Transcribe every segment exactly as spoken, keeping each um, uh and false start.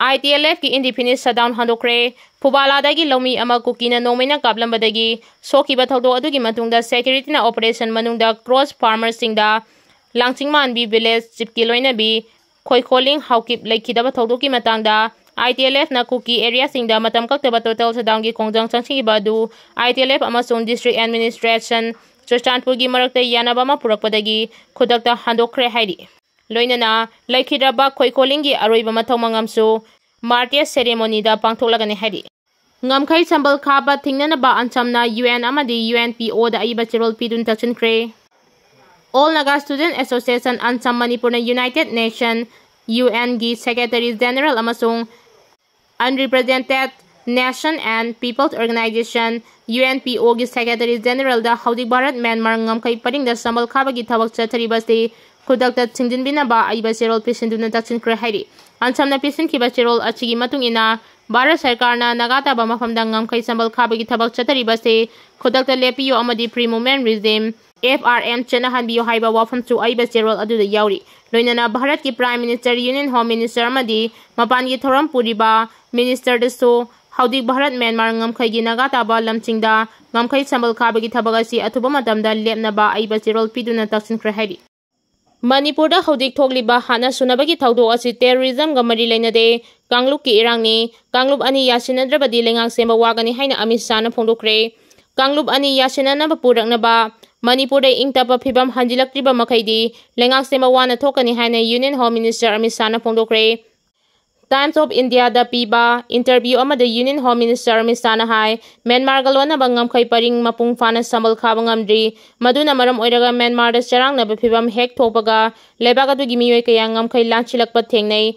ITLFꯀꯤ indefinite shutdown ꯍꯟꯗꯣꯛꯈ꯭ꯔꯦ꯫ ꯐꯨꯕꯥꯂꯥꯗꯒꯤ ꯂꯧꯃꯤ ꯑꯃ ꯀꯨꯀꯤꯅ ꯅꯣꯡꯃꯩꯅ ꯀꯥꯞꯂꯝꯕꯗꯒꯤ ꯁꯣꯛꯈꯤꯕ ꯊꯧꯗꯣꯛ ꯑꯗꯨꯒꯤ ꯃꯇꯨꯡꯗ securityꯅ operation ꯃꯅꯨꯡꯗ cross farmerꯁꯤꯡꯗ ꯂꯥꯡꯆꯤꯡꯃꯥꯟꯕꯤ village chiefꯀꯤ ꯂꯣꯏꯅꯕꯤ ꯈꯣꯏꯈꯣꯂꯤꯡ ꯍꯥꯎꯀꯤꯞ ꯂꯩꯈꯤꯗꯕ ꯊꯧꯗꯣꯛꯀꯤ ꯃꯇꯥꯡꯗ ITLFꯅ ꯀꯨꯀꯤ areaꯁꯤꯡꯗ ꯃꯇꯝ ꯀꯛꯇꯕ total shutdownꯒꯤ ꯈꯣꯡꯖꯪ ꯆꯪꯁꯤꯟꯈꯤꯕ ꯑꯗꯨ ITLF ꯑꯃꯁꯨꯡ district administration ꯆꯨꯔꯆꯥꯟꯄꯨꯔꯒꯤ ꯃꯔꯛꯇ ꯌꯥꯅꯕ ꯑꯃ ꯄꯨꯔꯛꯄꯗꯒꯤ ꯈꯨꯗꯛꯇ ꯍꯟꯗꯣꯛꯈ꯭ꯔꯦ ꯍꯥꯏꯔꯤ꯫ ꯂꯣꯏꯅꯅ ꯂꯩꯈꯤꯗ꯭ꯔꯕ ꯈꯣꯏꯈꯣꯂꯤꯡꯒꯤ ꯑꯔꯣꯏꯕ ꯃꯊꯧ ꯃꯉꯝꯁꯨ martyrs ceremonyꯗ ꯄꯥꯡꯊꯣꯛꯂꯒꯅꯤ ꯍꯥꯏꯔꯤ꯫ ꯉꯝꯈꯩ ꯁꯝꯕꯜ ꯈꯥꯕ ꯊꯤꯡꯅꯅꯕ ꯑꯟꯁꯝꯅ UN ꯑꯃꯗꯤ UNPOꯗ ꯑꯏꯕ ꯆꯦꯔꯣꯜ ꯄꯤꯗꯨꯅ ꯇꯛꯁꯤꯟꯈ꯭ꯔꯦ꯫ All Naga Student Association ꯑꯟꯁꯝ ꯃꯅꯤꯄꯨꯔꯅ United Nation UNꯒꯤ Secretary General ꯑꯃꯁꯨꯡ Unrepresented Nation and Peoples Organization UNPOꯒꯤ Secretary Generalꯗ ꯍꯧꯖꯤꯛ ꯚꯥꯔꯠ ꯃ꯭ꯌꯥꯟꯃꯥꯔ ꯉꯝꯈꯩ ꯄꯔꯤꯡꯗ ꯁꯝꯕꯜ ꯈꯥꯕꯒꯤ ꯊꯕꯛ ꯆꯠꯊꯔꯤꯕꯁꯤ ꯈꯨꯗꯛꯇ ꯊꯤꯡꯖꯤꯟꯕꯤꯅꯕ ꯑꯏꯕ ꯆꯦꯔꯣꯜ ꯄꯤꯁꯤꯟꯗꯨꯅ ꯇꯛꯁꯤꯟꯈ꯭ꯔꯦ ꯍꯥꯏꯔꯤ꯫ ꯑꯟꯁꯝꯅ ꯄꯤꯁꯤꯟꯈꯤꯕ ꯆꯦꯔꯣꯜ ꯑꯁꯤꯒꯤ ꯃꯇꯨꯡ ꯏꯟꯅ ꯚꯥꯔꯠ ꯁꯔꯀꯥꯔꯅ ꯅꯥꯒꯥ ꯇꯥꯕ ꯃꯐꯝꯗ ꯉꯝꯈꯩ ꯁꯝꯕꯜ ꯈꯥꯕꯒꯤ ꯊꯕꯛ ꯆꯠꯊꯔꯤꯕꯁꯤ ꯈꯨꯗꯛꯇ ꯂꯦꯞꯄꯤꯌꯨ ꯑꯃꯗꯤ Free Movement Regime, FRM, ꯆꯠꯅꯍꯟꯕꯤꯌꯨ ꯍꯥꯏꯕ ꯋꯥꯐꯝꯁꯨ ꯑꯏꯕ ꯆꯦꯔꯣꯜ ꯑꯗꯨꯗ ꯌꯥꯎꯔꯤ꯫ ꯂꯣꯏꯅꯅ ꯚꯥꯔꯠꯀꯤ Prime Minister, Union Home Minister ꯑꯃꯗꯤ ꯃꯄꯥꯟꯒꯤ ꯊꯧꯔꯝ ꯄꯨꯔꯤꯕ ministerꯗꯁꯨ ꯍꯧꯖꯤꯛ ꯚꯥꯔꯠ ꯃ꯭ꯌꯥꯟꯃꯥꯔ ꯉꯝꯈꯩꯒꯤ ꯅꯥꯒꯥ ꯇꯥꯕ ꯂꯝꯁꯤꯡꯗ ꯉꯝꯈꯩ ꯁꯝꯕꯜ ꯈꯥꯕꯒꯤ ꯊꯕꯛ ꯑꯁꯤ ꯑꯊꯨꯕ ꯃꯇꯝꯗ ꯂꯦꯞꯅꯕ ꯑꯏꯕ ꯆꯦꯔꯣꯜ ꯄꯤꯗꯨꯅ ꯇꯛꯁꯤꯟꯈ꯭ꯔꯦ ꯍꯥꯏꯔꯤ꯫ ꯃꯅꯤꯄꯨꯔꯗ ꯍꯧꯖꯤꯛ ꯊꯣꯛꯂꯤꯕ ꯍꯥꯠꯅ ꯁꯨꯅꯕꯒꯤ ꯊꯧꯗꯣꯛ ꯑꯁꯤ terrorismꯒ ꯃꯔꯤ ꯂꯩꯅꯗꯦ꯫ ꯀꯥꯡꯂꯨꯞꯀꯤ ꯏꯔꯥꯡꯅꯤ꯫ ꯀꯥꯡꯂꯨꯞ ꯑꯅꯤ ꯌꯥꯁꯤꯟꯅꯗ꯭ꯔꯕꯗꯤ ꯂꯩꯉꯥꯛ ꯁꯦꯝꯕ ꯋꯥꯒꯅꯤ ꯍꯥꯏꯅ ꯑꯃꯤꯠ ꯁꯥꯍꯅ ꯐꯣꯡꯗꯣꯛꯈ꯭ꯔꯦ꯫ ꯀꯥꯡꯂꯨꯞ ꯑꯅꯤ ꯌꯥꯁꯤꯟꯅꯅꯕ ꯄꯨꯔꯛꯅꯕ ꯃꯅꯤꯄꯨꯔꯗ ꯏꯪ ꯇꯞꯄ ꯐꯤꯕꯝ ꯍꯟꯖꯤꯜꯂꯛꯇ꯭ꯔꯤꯕ ꯃꯈꯩꯗꯤ ꯂꯩꯉꯥꯛ ꯁꯦꯝꯕ ꯋꯥꯅ ꯊꯣꯛꯀꯅꯤ ꯍꯥꯏꯅ Union Home Minister Amit ꯁꯥꯍꯅ ꯐꯣꯡꯗꯣꯛꯈ꯭ꯔꯦ꯫ Times of Indiaꯗ ꯄꯤꯕ interview ꯑꯃꯗ Union Home Minister ꯑꯃꯤꯠ ꯁꯥꯍꯅ ꯍꯥꯏ, ꯃ꯭ꯌꯥꯟꯃꯥꯔꯒ ꯂꯣꯟꯅꯕ ꯉꯝꯈꯩ ꯄꯔꯤꯡ ꯃꯄꯨꯡ ꯐꯥꯅ ꯁꯝꯕꯜ ꯈꯥꯕ ꯉꯝꯗ꯭ꯔꯤ꯫ ꯃꯗꯨꯅ ꯃꯔꯝ ꯑꯣꯏꯔꯒ ꯃ꯭ꯌꯥꯟꯃꯥꯔꯗ ꯆꯔꯥꯡꯅꯕ ꯐꯤꯕꯝ ꯍꯦꯛ ꯊꯣꯛꯄꯒ ꯂꯩꯕꯥꯛ ꯑꯗꯨꯒꯤ ꯃꯤꯑꯣꯏ ꯀꯌꯥ ꯉꯝꯈꯩ ꯂꯥꯟꯁꯤꯜꯂꯛꯄ ꯊꯦꯡꯅꯩ꯫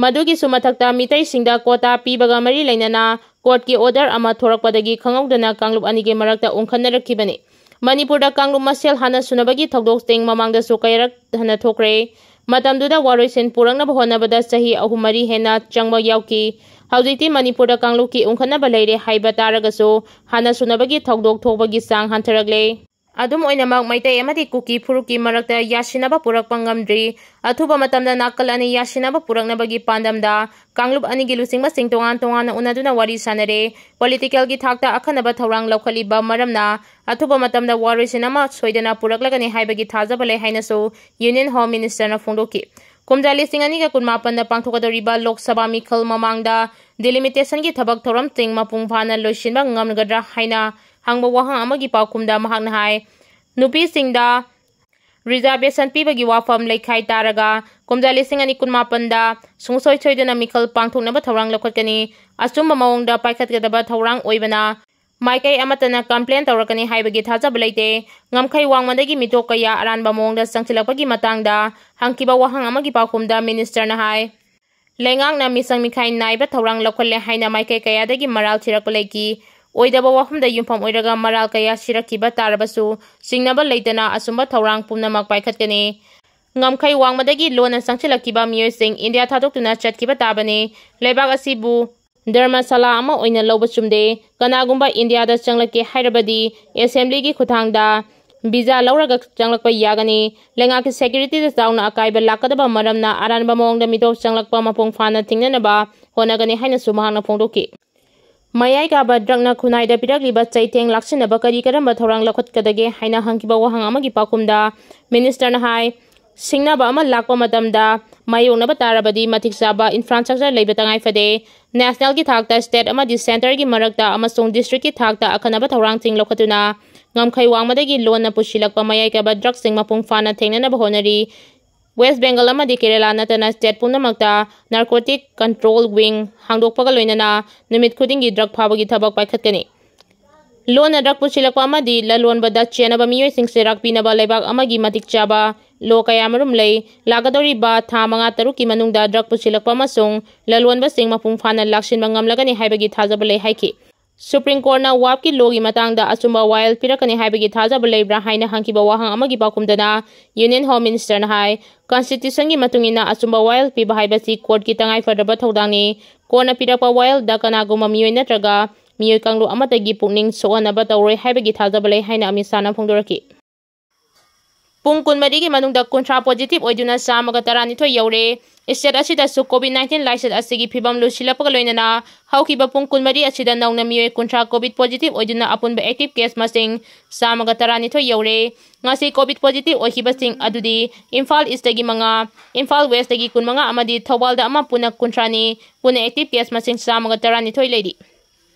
ꯃꯗꯨꯒꯤꯁꯨ ꯃꯊꯛꯇ ꯃꯤꯇꯩꯁꯤꯡꯗ quota ꯄꯤꯕꯒ ꯃꯔꯤ ꯂꯩꯅꯅ courtꯀꯤ order ꯑꯃ ꯊꯣꯔꯛꯄꯗꯒꯤ ꯈꯪꯍꯧꯗꯅ ꯀꯥꯡꯂꯨꯞ ꯑꯅꯤꯒꯤ ꯃꯔꯛꯇ ꯎꯪꯈꯠꯅꯔꯛꯈꯤꯕꯅꯤ꯫ ꯃꯅꯤꯄꯨꯔꯗ ꯀꯥꯡꯂꯨꯞ ꯃꯁꯦꯜ ꯍꯥꯠꯅ ꯁꯨꯅꯕꯒꯤ ꯊꯧꯗꯣꯛꯁꯤꯡ ꯃꯃꯥꯡꯗꯁꯨ ꯀꯌꯥꯔꯛ ꯍꯟꯅ ꯊꯣꯛꯈ꯭ꯔꯦ꯫ ꯃꯇꯝꯗꯨꯗ ꯋꯥꯔꯣꯏꯁꯤꯟ ꯄꯨꯔꯛꯅꯕ ꯍꯣꯠꯅꯕꯗ ꯆꯍꯤ ꯑꯍꯨꯝ ꯃꯔꯤ ꯍꯦꯟꯅ ꯆꯪꯕ ꯌꯥꯎꯈꯤ꯫ ꯍꯧꯖꯤꯛꯇꯤ ꯃꯅꯤꯄꯨꯔꯗ ꯀꯥꯡꯂꯨꯞꯀꯤ ꯎꯪꯈꯠꯅꯕ ꯂꯩꯔꯦ ꯍꯥꯏꯕ ꯇꯥꯔꯒꯁꯨ ꯍꯥꯠꯅ ꯁꯨꯅꯕꯒꯤ ꯊꯧꯗꯣꯛ ꯊꯣꯛꯄꯒꯤ ꯆꯥꯡ ꯍꯟꯊꯔꯛꯂꯦ꯫ ꯑꯗꯨꯝ ꯑꯣꯏꯅꯃꯛ, ꯃꯩꯇꯩ ꯑꯃꯗꯤ ꯀꯨꯀꯤ ꯐꯨꯔꯨꯞꯀꯤ ꯃꯔꯛꯇ ꯌꯥꯁꯤꯟꯅꯕ ꯄꯨꯔꯛꯄ ꯉꯝꯗ꯭ꯔꯤ꯫ ꯑꯊꯨꯕ ꯃꯇꯝꯗ ꯅꯥꯀꯜ ꯑꯅꯤ ꯌꯥꯁꯤꯟꯅꯕ ꯄꯨꯔꯛꯅꯕꯒꯤ ꯄꯥꯟꯗꯝꯗ ꯀꯥꯡꯂꯨꯞ ꯑꯅꯤꯒꯤ ꯂꯨꯆꯤꯡꯕꯁꯤꯡ ꯇꯣꯉꯥꯟ ꯇꯣꯉꯥꯟꯅ ꯎꯅꯗꯨꯅ ꯋꯥꯔꯤ ꯁꯥꯟꯅꯔꯦ꯫ ꯄꯣꯂꯤꯇꯤꯀꯦꯜꯒꯤ ꯊꯥꯛꯇ ꯑꯈꯟꯅꯕ ꯊꯧꯔꯥꯡ ꯂꯧꯈꯠꯂꯤꯕ ꯃꯔꯝꯅ ꯑꯊꯨꯕ ꯃꯇꯝꯗ ꯋꯥꯔꯣꯏꯁꯤꯟ ꯑꯃ ꯁꯣꯏꯗꯅ ꯄꯨꯔꯛꯂꯒꯅꯤ ꯍꯥꯏꯕꯒꯤ ꯊꯥꯖꯕ ꯂꯩ ꯍꯥꯏꯅꯁꯨ ꯌꯨꯅꯤꯌꯟ ꯍꯣꯝ ꯃꯤꯅꯤꯁꯇꯔꯅ ꯐꯣꯡꯗꯣꯛꯈꯤ꯫ ꯀꯨꯝꯖꯥ ꯂꯤꯁꯤꯡ ꯑꯅꯤꯒ ꯀꯨꯟꯃꯥꯄꯟꯗ ꯄꯥꯡꯊꯣꯛꯀꯗꯧꯔꯤꯕ ꯂꯣꯛ ꯁꯚꯥ ꯃꯤꯈꯜ ꯃꯃꯥꯡꯗ ꯗꯤꯂꯤꯃꯤꯇꯦꯁꯟꯒꯤ ꯊꯕꯛ ꯊꯧꯔꯝꯁꯤꯡ ꯃꯄꯨꯡ ꯐꯥꯅ ꯂꯣꯏꯁꯤꯟꯕ ꯉꯝꯒꯗ꯭ꯔꯥ ꯍꯥꯏꯅ ꯍꯪꯕ ꯋꯥꯍꯪ ꯑꯃꯒꯤ ꯄꯥꯎꯈꯨꯝꯗ ꯃꯍꯥꯛꯅ ꯍꯥꯏ, ꯅꯨꯄꯤꯁꯤꯡꯗ ꯔꯤꯖꯥꯔꯕꯦꯁꯟ ꯄꯤꯕꯒꯤ ꯋꯥꯐꯝ ꯂꯩꯈꯥꯏ ꯇꯥꯔꯒ ꯀꯨꯝꯖꯥ ꯂꯤꯁꯤꯡ ꯑꯅꯤ ꯀꯨꯟꯃꯥꯄꯟꯗ ꯁꯨꯡꯁꯣꯏ ꯁꯣꯏꯗꯅ ꯃꯤꯈꯜ ꯄꯥꯡꯊꯣꯛꯅꯕ ꯊꯧꯔꯥꯡ ꯂꯧꯈꯠꯀꯅꯤ꯫ ꯑꯆꯨꯝꯕ ꯃꯑꯣꯡꯗ ꯄꯥꯏꯈꯠꯀꯗꯕ ꯊꯧꯔꯥꯡ ꯑꯣꯏꯕꯅ ꯃꯥꯏꯀꯩ ꯑꯃꯠꯇꯅ ꯀꯝꯄ꯭ꯂꯦꯟ ꯇꯧꯔꯛꯀꯅꯤ ꯍꯥꯏꯕꯒꯤ ꯊꯥꯖꯕ ꯂꯩꯇꯦ꯫ ꯉꯝꯈꯩ ꯋꯥꯡꯃꯗꯒꯤ ꯃꯤꯇꯣꯞ ꯀꯌꯥ ꯑꯔꯥꯟꯕ ꯃꯑꯣꯡꯗ ꯆꯪꯁꯤꯜꯂꯛꯄꯒꯤ ꯃꯇꯥꯡꯗ ꯍꯪꯈꯤꯕ ꯋꯥꯍꯪ ꯑꯃꯒꯤ ꯄꯥꯎꯈꯨꯝꯗ ꯃꯤꯅꯤꯁꯇꯔꯅ ꯍꯥꯏ, ꯂꯩꯉꯥꯛꯅ ꯃꯤꯆꯪ ꯃꯤꯈꯥꯏ ꯅꯥꯏꯕ ꯊꯧꯔꯥꯡ ꯂꯧꯈꯠꯂꯦ ꯍꯥꯏꯅ ꯃꯥꯏꯀꯩ ꯀꯌꯥꯗꯒꯤ ꯃꯔꯥꯜ ꯊꯤꯔꯛꯄ ꯂꯩꯈꯤ꯫ ꯑꯣꯏꯗꯕ ꯋꯥꯐꯝꯗ ꯌꯨꯝꯐꯝ ꯑꯣꯏꯔꯒ ꯃꯔꯥꯜ ꯀꯌꯥ ꯁꯤꯔꯛꯈꯤꯕ ꯇꯥꯔꯕꯁꯨ, ꯆꯤꯡꯅꯕ ꯂꯩꯇꯅ ꯑꯆꯨꯝꯕ ꯊꯧꯔꯥꯡ ꯄꯨꯝꯅꯃꯛ ꯄꯥꯏꯈꯠꯀꯅꯤ꯫ ꯉꯝꯈꯩ ꯋꯥꯡꯃꯗꯒꯤ ꯂꯣꯟꯅ ꯆꯪꯁꯤꯜꯂꯛꯈꯤꯕ ꯃꯤꯑꯣꯏꯁꯤꯡ ꯏꯟꯗꯤꯌꯥ ꯊꯥꯗꯣꯛꯇꯨꯅ ꯆꯠꯈꯤꯕ ꯇꯥꯕꯅꯤ꯫ ꯂꯩꯕꯥꯛ ꯑꯁꯤꯕꯨ ꯙꯔꯃꯁꯥꯂꯥ ꯑꯃ ꯑꯣꯏꯅ ꯂꯧꯕ ꯆꯨꯝꯗꯦ꯫ ꯀꯅꯥꯒꯨꯝꯕ ꯏꯟꯗꯤꯌꯥꯗ ꯆꯪꯂꯛꯀꯦ ꯍꯥꯏꯔꯕꯗꯤ ꯑꯦꯁꯦꯝꯕ꯭ꯂꯤꯒꯤ ꯈꯨꯠꯊꯥꯡꯗ ꯚꯤꯖꯥ ꯂꯧꯔꯒ ꯆꯪꯂꯛꯄ ꯌꯥꯒꯅꯤ꯫ ꯂꯩꯉꯥꯛꯀꯤ ꯁꯦꯀ꯭ꯌꯨꯔꯤꯇꯤꯗ ꯆꯥꯎꯅ ꯑꯀꯥꯏꯕ ꯂꯥꯛꯀꯗꯕ ꯃꯔꯝꯅ ꯑꯔꯥꯟꯕ ꯃꯑꯣꯡꯗ ꯃꯤꯇꯣꯞ ꯆꯪꯂꯛꯄ ꯃꯄꯨꯡ ꯐꯥꯅ ꯊꯤꯡꯅꯅꯕ ꯍꯣꯠꯅꯒꯅꯤ ꯍꯥꯏꯅꯁꯨ ꯃꯍꯥꯛꯅ ꯐꯣꯡꯗꯣꯛꯈꯤ꯫ ꯃꯌꯥꯏ ꯀꯥꯕ ꯗ꯭ꯔꯒꯅ ꯈꯨꯟꯅꯥꯏꯗ ꯄꯤꯔꯛꯂꯤꯕ ꯆꯩꯊꯦꯡ ꯂꯥꯛꯁꯤꯟꯅꯕ ꯀꯔꯤ ꯀꯔꯝꯕ ꯊꯧꯔꯥꯡ ꯂꯧꯈꯠꯀꯗꯒꯦ ꯍꯥꯏꯅ ꯍꯪꯈꯤꯕ ꯋꯥꯍꯪ ꯑꯃꯒꯤ ꯄꯥꯎꯈꯨꯝꯗ ꯃꯤꯅꯤꯁꯇꯔꯅ ꯍꯥꯏ, ꯁꯤꯡꯅꯕ ꯑꯃ ꯂꯥꯛꯄ ꯃꯇꯝꯗ ꯃꯥꯌꯣꯛꯅꯕ ꯇꯥꯔꯕꯗꯤ ꯃꯇꯤꯛ ꯆꯥꯕ ꯏꯟꯐ꯭ꯔꯥꯁ꯭ꯇ꯭ꯔꯛꯆꯔ ꯂꯩꯕ ꯇꯉꯥꯏ ꯐꯗꯦ꯫ ꯅꯦꯁꯅꯦꯜꯒꯤ ꯊꯥꯛꯇ ꯁ꯭ꯇꯦꯠ ꯑꯃꯗꯤ ꯁꯦꯟꯇꯔꯒꯤ ꯃꯔꯛꯇ ꯑꯃꯁꯨꯡ ꯗꯤꯁꯇ꯭ꯔꯤꯛꯀꯤ ꯊꯥꯛꯇ ꯑꯈꯟꯅꯕ ꯊꯧꯔꯥꯡꯁꯤꯡ ꯂꯧꯈꯠꯇꯨꯅ ꯉꯝꯈꯩ ꯋꯥꯡꯃꯗꯒꯤ ꯂꯣꯟꯅ ꯄꯨꯁꯤꯜꯂꯛꯄ ꯃꯌꯥꯏ ꯀꯥꯕ ꯗ꯭ꯔꯒꯁꯤꯡ ꯃꯄꯨꯡ ꯐꯥꯅ ꯊꯦꯡꯅꯅꯕ ꯍꯣꯠꯅꯔꯤ꯫ ꯋꯦꯁ ꯕꯦꯡꯒꯜ ꯑꯃꯗꯤ ꯀꯦꯔꯦꯂꯥ ꯅꯠꯇꯅ ꯁ꯭ꯇꯦꯠ ꯄꯨꯝꯅꯃꯛꯇ ꯅꯥꯔꯀꯣꯇꯤꯛ ꯀꯟꯇ꯭ꯔꯣꯜ ꯋꯤꯡ ꯍꯥꯡꯗꯣꯛꯄꯒ ꯂꯣꯏꯅꯅ ꯅꯨꯃꯤꯠ ꯈꯨꯗꯤꯡꯒꯤ ꯗ꯭ꯔꯒ ꯐꯥꯕꯒꯤ ꯊꯕꯛ ꯄꯥꯏꯈꯠꯀꯅꯤ꯫ ꯂꯣꯟꯅ ꯗ꯭ꯔꯒ ꯄꯨꯁꯤꯜꯂꯛꯄ ꯑꯃꯗꯤ ꯂꯂꯣꯟꯕꯗ ꯆꯦꯟꯅꯕ ꯃꯤꯑꯣꯏꯁꯤꯡ ꯆꯩꯔꯥꯛ ꯄꯤꯅꯕ ꯂꯩꯕꯥꯛ ꯑꯃꯒꯤ ꯃꯇꯤꯛ ꯆꯥꯕ ꯂꯣ ꯀꯌꯥꯃꯔꯨꯝ ꯂꯩ꯫ ꯂꯥꯛꯀꯗꯧꯔꯤꯕ ꯊꯥ ꯃꯉꯥ ꯇꯔꯨꯛꯀꯤ ꯃꯅꯨꯡꯗ ꯗ꯭ꯔꯒ ꯄꯨꯁꯤꯜꯂꯛꯄ ꯑꯃꯁꯨꯡ ꯂꯂꯣꯟꯕꯁꯤꯡ ꯃꯄꯨꯡ ꯐꯥꯅ ꯂꯥꯛꯁꯤꯟꯕ ꯉꯝꯂꯒꯅꯤ ꯍꯥꯏꯕꯒꯤ ꯊꯥꯖꯕ ꯂꯩ ꯍꯥꯏꯈꯤ꯫ ꯁꯨꯄ꯭ꯔꯤꯝ ꯀꯣꯔꯠꯅ ꯋꯥꯐꯀꯤ ꯂꯣꯒꯤ ꯃꯇꯥꯡꯗ ꯑꯆꯨꯝꯕ ꯋꯥꯌꯦꯜ ꯄꯤꯔꯛꯀꯅꯤ ꯍꯥꯏꯕꯒꯤ ꯊꯥꯖꯕ ꯂꯩꯕ꯭ꯔꯥ ꯍꯥꯏꯅ ꯍꯪꯈꯤꯕ ꯋꯥꯍꯪ ꯑꯃꯒꯤ ꯄꯥꯎꯈꯨꯝꯗꯅ ꯌꯨꯅꯤꯌꯟ ꯍꯣꯝ ꯃꯤꯅꯤꯁꯇꯔꯅ ꯍꯥꯏ, ꯀꯟꯁꯇꯤꯇ꯭ꯌꯨꯁꯟꯒꯤ ꯃꯇꯨꯡ ꯏꯟꯅ ꯑꯆꯨꯝꯕ ꯋꯥꯌꯦꯜ ꯄꯤꯕ ꯍꯥꯏꯕꯁꯤ ꯀꯣꯔꯠꯀꯤ ꯇꯉꯥꯏꯐꯗ꯭ꯔꯕ ꯊꯧꯗꯥꯡꯅꯤ꯫ ꯀꯣꯔꯠꯅ ꯄꯤꯔꯛꯄ ꯋꯥꯌꯦꯜꯗ ꯀꯅꯥꯒꯨꯝꯕ ꯃꯤꯑꯣꯏ ꯅꯠꯇ꯭ꯔꯒ ꯃꯤꯑꯣꯏ ꯀꯥꯡꯂꯨꯞ ꯑꯃꯠꯇꯒꯤ ꯄꯨꯛꯅꯤꯡ ꯁꯣꯛꯍꯟꯅꯕ ꯇꯧꯔꯣꯏ ꯍꯥꯏꯕꯒꯤ ꯊꯥꯖꯕ ꯂꯩ ꯍꯥꯏꯅ ꯑꯃꯤꯠ ꯁꯥꯍꯅ ꯐꯣꯡꯗꯣꯔꯛꯈꯤ꯫ ꯄꯨꯡ ꯀꯨꯟꯃꯔꯤꯒꯤ ꯃꯅꯨꯡꯗ ꯀꯨꯟꯊ꯭ꯔꯥ positive ꯑꯣꯏꯗꯨꯅ ꯆꯥꯝꯃꯒ ꯇꯔꯥꯅꯤꯊꯣꯏ ꯌꯧꯔꯦ꯫ State ꯑꯁꯤꯗꯁꯨ COVID nineteen ꯂꯥꯏꯆꯠ ꯑꯁꯤꯒꯤ ꯐꯤꯕꯝ ꯂꯨꯁꯤꯜꯂꯛꯄꯒ ꯂꯣꯏꯅꯅ ꯍꯧꯈꯤꯕ ꯄꯨꯡ ꯀꯨꯟꯃꯔꯤ ꯑꯁꯤꯗ ꯅꯧꯅ ꯃꯤꯑꯣꯏ ꯀꯨꯟꯊ꯭ꯔꯥ COVID positive ꯑꯣꯏꯗꯨꯅ ꯑꯄꯨꯟꯕ active case ꯃꯁꯤꯡ ꯆꯥꯝꯃꯒ ꯇꯔꯥꯅꯤꯊꯣꯏ ꯌꯧꯔꯦ꯫ ꯉꯁꯤ COVID positive ꯑꯣꯏꯈꯤꯕꯁꯤꯡ ꯑꯗꯨꯗꯤ ꯏꯝꯐꯥꯜ Eastꯇꯒꯤ ꯃꯉꯥ, ꯏꯝꯐꯥꯜ Westꯇꯒꯤ ꯀꯨꯟꯃꯉꯥ ꯑꯃꯗꯤ ꯊꯧꯕꯥꯜꯗ ꯑꯃ, ꯄꯨꯟꯅ ꯀꯨꯟꯊ꯭ꯔꯥꯅꯤ꯫ ꯄꯨꯟꯅ active case ꯃꯁꯤꯡ ꯆꯥꯝꯃꯒ ꯇꯔꯥꯅꯤꯊꯣꯏ ꯂꯩꯔꯤ꯫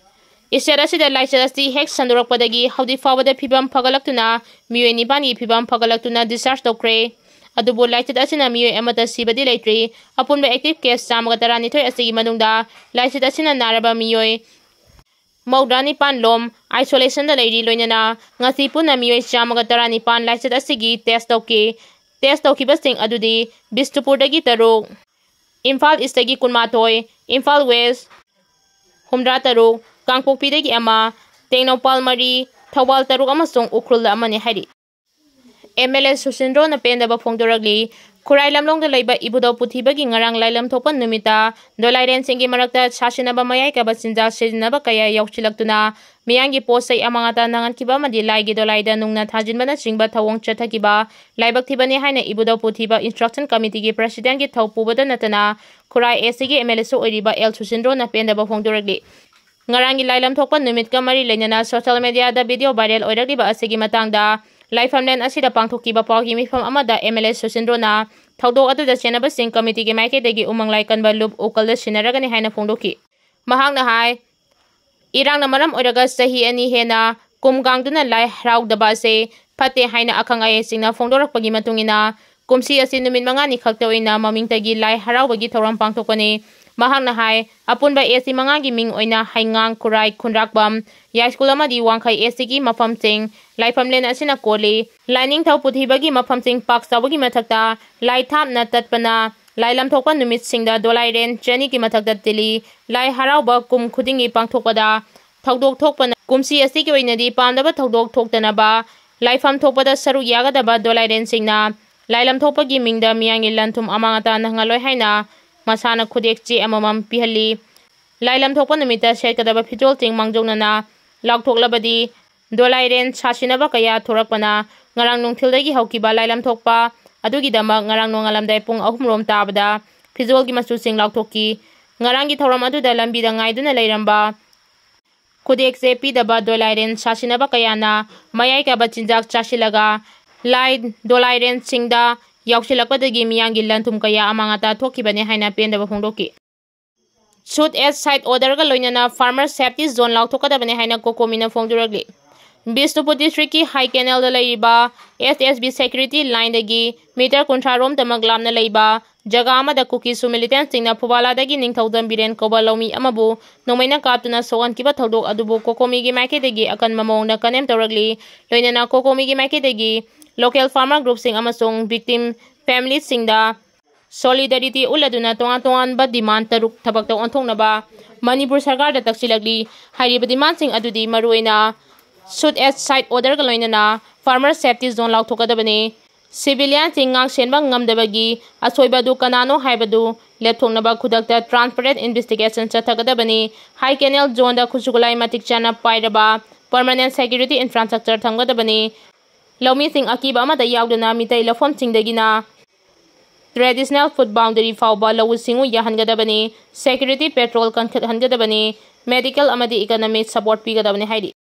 State ꯑꯁꯤꯗ ꯂꯥꯏꯆꯠ ꯑꯁꯤ ꯍꯦꯛ ꯁꯟꯗꯣꯔꯛꯄꯗꯒꯤ ꯍꯧꯖꯤꯛ ꯐꯥꯎꯕꯗ ꯐꯤꯕꯝ ꯐꯒꯠꯂꯛꯇꯨꯅ ꯃꯤꯑꯣꯏ ꯅꯤꯄꯥꯟꯒꯤ ꯐꯤꯕꯝ ꯐꯒꯠꯂꯛꯇꯨꯅ discharge ꯇꯧꯈ꯭ꯔꯦ꯫ ꯑꯗꯨꯕꯨ ꯂꯥꯏꯆꯠ ꯑꯁꯤꯅ ꯃꯤꯑꯣꯏ ꯑꯃꯠꯇ ꯁꯤꯕꯗꯤ ꯂꯩꯇ꯭ꯔꯤ꯫ ꯑꯄꯨꯟꯕ active case ꯆꯥꯝꯃꯒ ꯇꯔꯥꯅꯤꯊꯣꯏ ꯑꯁꯤꯒꯤ ꯃꯅꯨꯡꯗ ꯂꯥꯏꯆꯠ ꯑꯁꯤꯅ ꯅꯥꯔꯕ ꯃꯤꯑꯣꯏ ꯃꯧꯗ꯭ꯔꯥ ꯅꯤꯄꯥꯟ ꯂꯣꯝ isolationꯗ ꯂꯩꯔꯤ꯫ ꯂꯣꯏꯅꯅ ꯉꯁꯤ ꯄꯨꯟꯅ ꯃꯤꯑꯣꯏ ꯆꯥꯝꯃꯒ ꯇꯔꯥꯅꯤꯄꯥꯟ ꯂꯥꯏꯆꯠ ꯑꯁꯤꯒꯤ test ꯇꯧꯈꯤ꯫ Test ꯇꯧꯈꯤꯕꯁꯤꯡ ꯑꯗꯨꯗꯤ ꯕꯤꯁꯅꯨꯄꯨꯔꯗꯒꯤ ꯇꯔꯨꯛ, ꯏꯝꯐꯥꯜ Eastꯇꯒꯤ ꯀꯨꯟꯃꯥꯊꯣꯏ, ꯏꯝꯐꯥꯜ West ꯍꯨꯝꯗ꯭ꯔꯥ ꯇꯔꯨꯛ, ꯀꯥꯡꯄꯣꯛꯄꯤꯗꯒꯤ ꯑꯃ, ꯇꯦꯡꯅꯧꯄꯜ ꯃꯔꯤ, ꯊꯧꯕꯥꯜ ꯇꯔꯨꯛ ꯑꯃꯁꯨꯡ ꯎꯈ꯭ꯔꯨꯜꯗ ꯑꯃꯅꯤ ꯍꯥꯏꯔꯤ꯫ MLA ꯁꯨꯁꯤꯟꯗ꯭ꯔꯣꯅ ꯄꯦꯟꯗꯕ ꯐꯣꯡꯗꯣꯔꯛꯂꯤ꯫ ꯈꯨꯔꯥꯏ ꯂꯝꯂꯣꯡꯗ ꯂꯩꯕ ꯏꯕꯨꯙꯧ ꯄꯨꯊꯤꯕꯒꯤ ꯉꯔꯥꯡ ꯂꯥꯏꯂꯝ ꯊꯣꯛꯄ ꯅꯨꯃꯤꯠꯇ ꯗꯣꯂꯥꯏꯔꯦꯟꯁꯤꯡꯒꯤ ꯃꯔꯛꯇ ꯁꯥꯁꯤꯟꯅꯕ, ꯃꯌꯥꯏ ꯀꯥꯕ ꯆꯤꯟꯖꯥꯛ ꯁꯤꯖꯤꯟꯅꯕ ꯀꯌꯥ ꯌꯥꯎꯁꯤꯜꯂꯛꯇꯨꯅ ꯃꯤꯌꯥꯝꯒꯤ ꯄꯣꯠ ꯆꯩ ꯑꯃꯥꯡ ꯑꯇꯥ ꯅꯪꯍꯟꯈꯤꯕ ꯑꯃꯗꯤ ꯂꯥꯏꯒꯤ ꯗꯣꯂꯥꯏꯗ ꯅꯨꯡꯅ ꯊꯥꯖꯤꯟꯕꯅꯆꯤꯡꯕ ꯊꯧꯑꯣꯡ ꯆꯠꯊꯈꯤꯕ ꯂꯥꯏꯕꯛ ꯊꯤꯕꯅꯤ ꯍꯥꯏꯅ ꯏꯕꯨꯙꯧ ꯄꯨꯊꯤꯕ Instruction Committeeꯒꯤ Presidentꯀꯤ ꯊꯧ ꯄꯨꯕꯗ ꯅꯠꯇꯅ ꯈꯨꯔꯥꯏ Sꯒꯤ MLAꯁꯨ ꯑꯣꯏꯔꯤꯕ ꯑꯦꯜ ꯁꯨꯁꯤꯟꯗ꯭ꯔꯣꯅ ꯄꯦꯟꯗꯕ ꯐꯣꯡꯗꯣꯔꯛꯂꯤ꯫ ꯉꯔꯥꯡꯒꯤ ꯂꯥꯏꯂꯝ ꯊꯣꯛꯄ ꯅꯨꯃꯤꯠꯀ ꯃꯔꯤ ꯂꯩꯅꯅ social mediaꯗ video viral ꯑꯣꯏꯔꯛꯂꯤꯕ ꯑꯁꯤꯒꯤ ꯃꯇꯥꯡꯗ ꯂꯥꯏꯐꯝꯂꯦꯟ ꯑꯁꯤꯗ ꯄꯥꯡꯊꯣꯛꯈꯤꯕ ꯄꯥꯎꯒꯤ ꯃꯤꯐꯝ ꯑꯃꯗ MLA ꯁꯨꯁꯤꯟꯗ꯭ꯔꯣꯅ ꯊꯧꯗꯣꯛ ꯑꯗꯨꯗ ꯆꯦꯟꯅꯕꯁꯤꯡ committeeꯒꯤ ꯃꯥꯏꯀꯩꯗꯒꯤ ꯎꯃꯪ ꯂꯥꯏ ꯀꯟꯕ ꯂꯨꯞ ꯎꯀꯜꯗ ꯁꯤꯟꯅꯔꯒꯅꯤ ꯍꯥꯏꯅ ꯐꯣꯡꯗꯣꯛꯈꯤ꯫ ꯃꯍꯥꯛꯅ ꯍꯥꯏ, ꯏꯔꯥꯡꯅ ꯃꯔꯝ ꯑꯣꯏꯔꯒ ꯆꯍꯤ ꯑꯅꯤ ꯍꯦꯟꯅ ꯀꯨꯝ ꯀꯥꯡꯗꯨꯅ ꯂꯥꯏ ꯍꯔꯥꯎꯗꯕ ꯑꯁꯤ ꯐꯠꯇꯦ ꯍꯥꯏꯅ ꯑꯈꯪ ꯑꯍꯩꯁꯤꯡꯅ ꯐꯣꯡꯗꯣꯔꯛꯄꯒꯤ ꯃꯇꯨꯡ ꯏꯟꯅ, ꯀꯨꯝꯁꯤ ꯑꯁꯤ ꯅꯨꯃꯤꯠ ꯃꯉꯥꯅꯤ ꯈꯛꯇ ꯑꯣꯏꯅ ꯃꯃꯤꯡꯇꯒꯤ ꯂꯥꯏ ꯍꯔꯥꯎꯕꯒꯤ ꯊꯧꯔꯝ ꯄꯥꯡꯊꯣꯛꯄꯅꯤ꯫ ꯃꯍꯥꯛꯅ ꯍꯥꯏ, ꯑꯄꯨꯟꯕ ST ꯃꯉꯥꯒꯤ ꯃꯤꯡ ꯑꯣꯏꯅ ꯍꯩꯉꯥꯡ, ꯈꯨꯔꯥꯏ, ꯈꯨꯟꯗ꯭ꯔꯥꯛꯄꯝ, ꯌꯥꯏꯁ꯭ꯀꯨꯜ ꯑꯃꯗꯤ ꯋꯥꯡꯈꯩ STꯒꯤ ꯃꯐꯝꯁꯤꯡ ꯂꯥꯏꯐꯝꯂꯦꯟ ꯑꯁꯤꯅ ꯀꯣꯜꯂꯤ꯫ ꯂꯥꯏꯅꯤꯡꯊꯧ ꯄꯨꯊꯤꯕꯒꯤ ꯃꯐꯝꯁꯤꯡ ꯄꯥꯛ ꯆꯥꯎꯕꯒꯤ ꯃꯊꯛꯇ ꯂꯥꯏ ꯊꯥꯞꯅ ꯇꯠꯄꯅ ꯂꯥꯏ ꯂꯝꯊꯣꯛꯄ ꯅꯨꯃꯤꯠꯁꯤꯡꯗ ꯗꯣꯂꯥꯏꯔꯦꯟ ꯆꯅꯤꯒꯤ ꯃꯊꯛꯇ ꯇꯤꯜꯂꯤ꯫ ꯂꯥꯏ ꯍꯔꯥꯎꯕ ꯀꯨꯝ ꯈꯨꯗꯤꯡꯒꯤ ꯄꯥꯡꯊꯣꯛꯄꯗ ꯊꯧꯗꯣꯛ ꯊꯣꯛꯄꯅ ꯀꯨꯝꯁꯤ ꯑꯁꯤꯒꯤ ꯑꯣꯏꯅꯗꯤ ꯄꯥꯝꯗꯕ ꯊꯧꯗꯣꯛ ꯊꯣꯛꯇꯅꯕ ꯂꯥꯏꯐꯝ ꯊꯣꯛꯄꯗ ꯁꯔꯨꯛ ꯌꯥꯒꯗꯕ ꯗꯣꯂꯥꯏꯔꯦꯟꯁꯤꯡꯅ ꯂꯥꯏꯂꯝ ꯊꯣꯛꯄꯒꯤ ꯃꯤꯡꯗ ꯃꯤꯌꯥꯝꯒꯤ ꯂꯟ ꯊꯨꯝ ꯑꯃꯥꯡ ꯑꯇꯥ ꯅꯪꯍꯜꯂꯣꯏ ꯍꯥꯏꯅ ꯃꯁꯥꯅ ꯈꯨꯗꯦꯛ ꯆꯦ ꯑꯃꯃꯝ ꯄꯤꯍꯜꯂꯤ꯫ ꯂꯥꯏꯂꯝ ꯊꯣꯛꯄ ꯅꯨꯃꯤꯠꯇ ꯁꯦꯠꯀꯗꯕ ꯐꯤꯖꯣꯜꯁꯤꯡ ꯃꯥꯡꯖꯧꯅꯅ ꯂꯥꯎꯊꯣꯛꯂꯕꯗꯤ ꯗꯣꯂꯥꯏꯔꯦꯟ ꯁꯥꯁꯤꯟꯅꯕ ꯀꯌꯥ ꯊꯣꯔꯛꯄꯅ ꯉꯔꯥꯡ ꯅꯨꯡꯊꯤꯜꯗꯒꯤ ꯍꯧꯈꯤꯕ ꯂꯥꯏꯂꯝ ꯊꯣꯛꯄ ꯑꯗꯨꯒꯤꯗꯃꯛ ꯉꯔꯥꯡ ꯅꯣꯡꯉꯥꯜꯂꯝꯗꯥꯏ ꯄꯨꯡ ꯑꯍꯨꯝ ꯔꯣꯝ ꯇꯥꯕꯗ ꯐꯤꯖꯣꯜꯒꯤ ꯃꯆꯨꯁꯤꯡ ꯂꯥꯎꯊꯣꯛꯈꯤ꯫ ꯉꯔꯥꯡꯒꯤ ꯊꯧꯔꯝ ꯑꯗꯨꯗ ꯂꯝꯕꯤꯗ ꯉꯥꯏꯗꯨꯅ ꯂꯩꯔꯝꯕ ꯈꯨꯗꯦꯛꯁꯦ ꯄꯤꯗꯕ ꯗꯣꯂꯥꯏꯔꯦꯟ ꯁꯥꯁꯤꯟꯅꯕ ꯀꯌꯥꯅ ꯃꯌꯥꯏ ꯀꯥꯕ ꯆꯤꯟꯖꯥꯛ ꯆꯥꯁꯤꯜꯂꯒ ꯂꯥꯏ ꯗꯣꯂꯥꯏꯔꯦꯟꯁꯤꯡꯗ ꯌꯥꯎꯁꯤꯜꯂꯛꯄꯗꯒꯤ ꯃꯤꯌꯥꯝꯒꯤ ꯂꯟ ꯊꯨꯝ ꯀꯌꯥ ꯑꯃꯥꯡ ꯑꯇꯥ ꯊꯣꯛꯈꯤꯕꯅꯤ ꯍꯥꯏꯅ ꯄꯦꯟꯗꯕ ꯐꯣꯡꯗꯣꯛꯈꯤ꯫ ꯁꯨꯠ ꯑꯦꯠ ꯁꯥꯏꯠ ꯑꯣꯔꯗꯔꯒ ꯂꯣꯏꯅꯅ farmer safety zone ꯂꯥꯎꯊꯣꯛꯀꯗꯕꯅꯤ ꯍꯥꯏꯅ ꯀꯣꯀꯣꯃꯤꯅ ꯐꯣꯡꯗꯣꯔꯛꯂꯤ꯫ ꯕꯤꯁꯅꯨꯄꯨꯔ ꯗꯤꯁꯇ꯭ꯔꯤꯛꯀꯤ ꯍꯥꯏ ꯀꯦꯅꯦꯜꯗ ꯂꯩꯔꯤꯕ S S B security lineꯗꯒꯤ ꯃꯤꯇꯔ ꯀꯨꯟꯊ꯭ꯔꯥ ꯔꯣꯝꯇꯃꯛ ꯂꯥꯞꯅ ꯂꯩꯕ ꯖꯒꯥ ꯑꯃꯗ ꯀꯨꯀꯤꯁꯨ ꯃꯤꯂꯤꯇꯦꯟꯁꯤꯡꯅ ꯐꯨꯕꯥꯂꯥꯗꯒꯤ ꯅꯤꯡꯊꯧꯖꯝ ꯕꯤꯔꯦꯟ ꯀꯧꯕ ꯂꯧꯃꯤ ꯑꯃꯕꯨ ꯅꯣꯡꯃꯩꯅ ꯀꯥꯞꯇꯨꯅ ꯁꯣꯛꯍꯟꯈꯤꯕ ꯊꯧꯗꯣꯛ ꯑꯗꯨꯕꯨ ꯀꯣꯀꯣꯃꯤꯒꯤ ꯃꯥꯏꯀꯩꯗꯒꯤ ꯑꯀꯟꯕ ꯃꯑꯣꯡꯗ ꯀꯟꯗꯦꯝ ꯇꯧꯔꯛꯂꯤ꯫ ꯂꯣꯏꯅꯅ ꯀꯣꯀꯣꯃꯤꯒꯤ ꯃꯥꯏꯀꯩꯗꯒꯤ local farmer groupꯁꯤꯡ ꯑꯃꯁꯨꯡ victim familyꯁꯤꯡꯗ solidarity ꯎꯠꯂꯗꯨꯅ ꯇꯣꯉꯥꯟ ꯇꯣꯉꯥꯟꯕ demand ꯇꯔꯨꯛ ꯊꯕꯛꯇ ꯑꯣꯟꯊꯣꯛꯅꯕ ꯃꯅꯤꯄꯨꯔ ꯁꯔꯀꯥꯔꯗ ꯇꯛꯁꯤꯜꯂꯛꯂꯤ꯫ ꯍꯥꯏꯔꯤꯕ demandꯁꯤꯡ ꯑꯗꯨꯗꯤ ꯃꯔꯨꯑꯣꯏꯅ ꯁꯨꯠ ꯑꯦꯠ ꯁꯥꯏꯠ ꯑꯣꯔꯗꯔꯒ ꯂꯣꯏꯅꯅ farmer safety zone ꯂꯥꯎꯊꯣꯛꯀꯗꯕꯅꯤ꯫ Civilianꯁꯤꯡ ꯉꯥꯛ ꯁꯦꯟꯕ ꯉꯝꯗꯕꯒꯤ ꯑꯁꯣꯏꯕ ꯑꯗꯨ ꯀꯅꯥꯅꯣ ꯍꯥꯏꯕꯗꯨ ꯂꯦꯞꯊꯣꯛꯅꯕ ꯈꯨꯗꯛꯇ transparent investigation ꯆꯠꯊꯒꯗꯕꯅꯤ꯫ ꯍꯥꯏ ꯀꯦꯅꯦꯜ zoneꯗ ꯈꯨꯠꯁꯨ ꯈꯨꯠꯂꯥꯏ ꯃꯇꯤꯛ ꯆꯥꯅ ꯄꯥꯏꯔꯕ permanent security infrastructure ꯊꯝꯒꯗꯕꯅꯤ꯫ ꯂꯧꯃꯤꯁꯤꯡ ꯑꯀꯤꯕ ꯑꯃꯠꯇ ꯌꯥꯎꯗꯅ ꯃꯤꯇꯩ ꯂꯧꯐꯝꯁꯤꯡꯗꯒꯤꯅ traditional foot boundary ꯐꯥꯎꯕ ꯂꯧꯎ ꯁꯤꯡꯎ ꯌꯥꯍꯟꯒꯗꯕꯅꯤ꯫ Security patrol ꯀꯟꯈꯠꯍꯟꯒꯗꯕꯅꯤ꯫ Medical ꯑꯃꯗꯤ economic support ꯄꯤꯒꯗꯕꯅꯤ ꯍꯥꯏꯔꯤ꯫